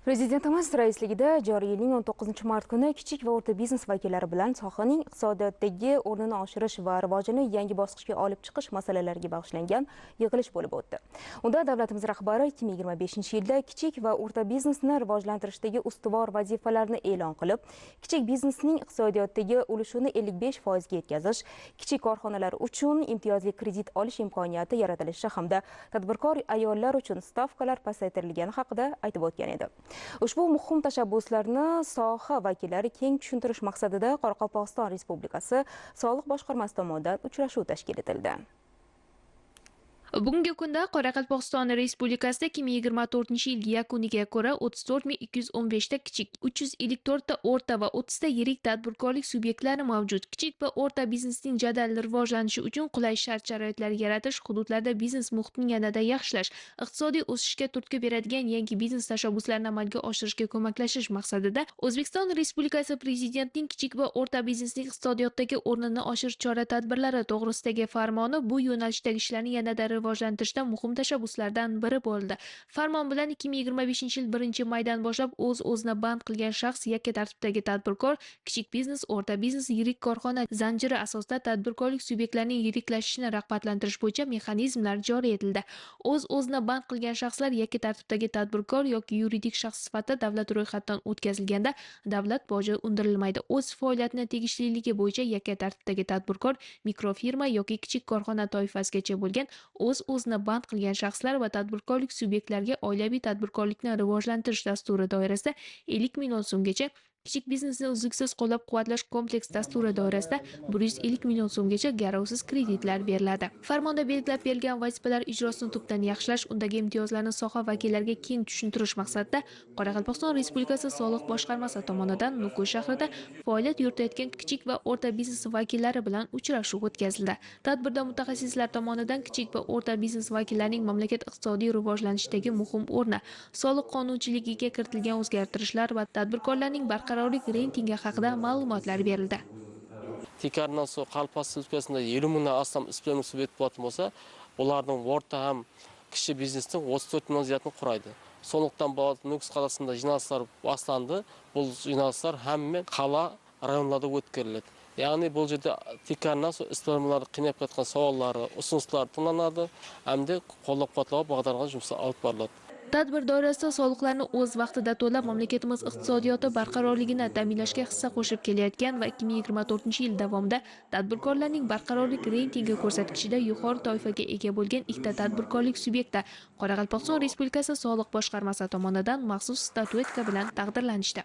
Prezidentimiz raisligida joriy yilning 19-mart kuni kichik va o'rta biznes vakillari bilan sohaning iqtisodiyotdagi o'rnini oshirish va rivojini yangi bosqichga olib chiqish masalalariga bag'ishlangan yig'ilish bo'lib o'tdi. Unda davlatimiz rahbari 2025-yilda kichik va o'rta biznesni rivojlantirishdagi ustuvor vazifalarni e'lon qilib, kichik biznesning iqtisodiyotdagi ulushini 55% ga yetkazish, kichik korxonalar uchun imtiyozli kredit olish imkoniyati yaratilishi hamda tadbirkor ayollar uchun stavkalar pasaytirilgani haqida aytib o'tgan edi. Ushbu muhim tashabbuslarni soha vakillari keng tushuntirish maqsadida Qoraqalpog'iston Respublikasi Soliq boshqarmasi tomonidan uchrashuv tashkil etildi. Bugungi kunda Qoraqalpog'iston Respublikasida 2024-yil yakuniga ko'ra 34215 ta kichik, 354 ta o'rta va 30 ta yirik tadbirkorlik subyektlari mavjud. Kichik va o'rta biznesning jadal rivojlanishi uchun qulay shart-sharoitlar yaratish, hududlarda biznes muhitini yanada yaxshilash, iqtisodiy o'sishga turtki beradigan yangi biznes tashabbuslarini amalga oshirishga ko'maklashish maqsadida O'zbekiston Respublikasi Prezidentining kichik va o'rta biznesning iqtisodiyotdagi o'rnini oshirish chora-tadbirlari to'g'risidagi farmoni bu yo'nalishdagi ishlarni yanada rivojlantirishda muhim tashabbuslardan biri bo'ldi. Farmon bilan 2025-yil 1-maydan boshlab o'z-o'zini band qilgan shaxs, yakka tartibdagi tadbirkor, kichik biznes, o'rta biznes, yirik korxona zanjiri asosida tadbirkorlik subyektlarining yiriklashishini rag'batlantirish bo'yicha mexanizmlar joriy etildi. O'z-o'zini band qilgan shaxslar yakka tartibdagi tadbirkor yoki yuridik shaxs sifatida davlat ro'yxatidan o'tkazilganda davlat boji undirilmaydi. O'z faoliyatini tegishliligi bo'yicha yakka tartibdagi tadbirkor, mikrofirma yoki kichik korxona toifasigacha bo'lgan o'z-o'zini band qilgan shaxslar va tadbirkorlik subyektlariga oilaviy tadbirkorlikni rivojlantirish dasturi doirasida 50 million so'mgacha, kichik biznesni uzluksiz qo'llab-quvvatlash kompleks dasturi doirasida 150 million so'mgacha garovsiz kreditlar beriladi. Farmonda belgilab berilgan vazifalar ijrosini tubdan yaxshilash, undagi imtiyozlarni soha vakillariga keng tushuntirish maqsadida Qoraqalpog'iston Respublikasi Soliq boshqarmasi tomonidan Nukus shahrida faoliyat yuritayotgan kichik va o'rta biznes vakillari bilan uchrashuv o'tkazildi. Tadbirda mutaxassislar tomonidan kichik va o'rta biznes vakillarining mamlakat iqtisodiy rivojlanishidagi muhim o'rni, soliq qonunchiligiga kiritilgan o'zgartirishlar va tadbirkorlarning barqarorlik reytingi haqida ma'lumotlar berildi. Tiykarынан сол Qaraqalpaqstan Respublikasында 50 мыңнан астам isbilermenlik subyekti болатын болса, олардың орта һәм кіші бизнестің 34 мыңнан зиятын құрайды. Сондықтан Нүкіс қаласында жиналыстар басталды. Бұл жиналыстар һәмме қала районларда өткеріледі. Яғни бұл жерде тикарынан сол isbilermenlarni qiynab ketgan savollari, ұсыныстары тыңланады, һәм qo'llab-quvvatlab бағдарланған жұмыстар алып барылады. Tadbir doirasida soliqlarni o'z vaqtida to'lab, mamlakatimiz iqtisodiyoti barqarorligini ta'minlashga hissa qo'shib kelayotgan va 2024-yil davomida tadbirkorlarning barqarorlik reytingi ko'rsatkichida yuqori toifaga ega bo'lgan ikkita tadbirkorlik subyekti Qoraqalpog'iston Respublikasi Soliq boshqarmasi tomonidan maxsus statuetka bilan taqdirlanishdi.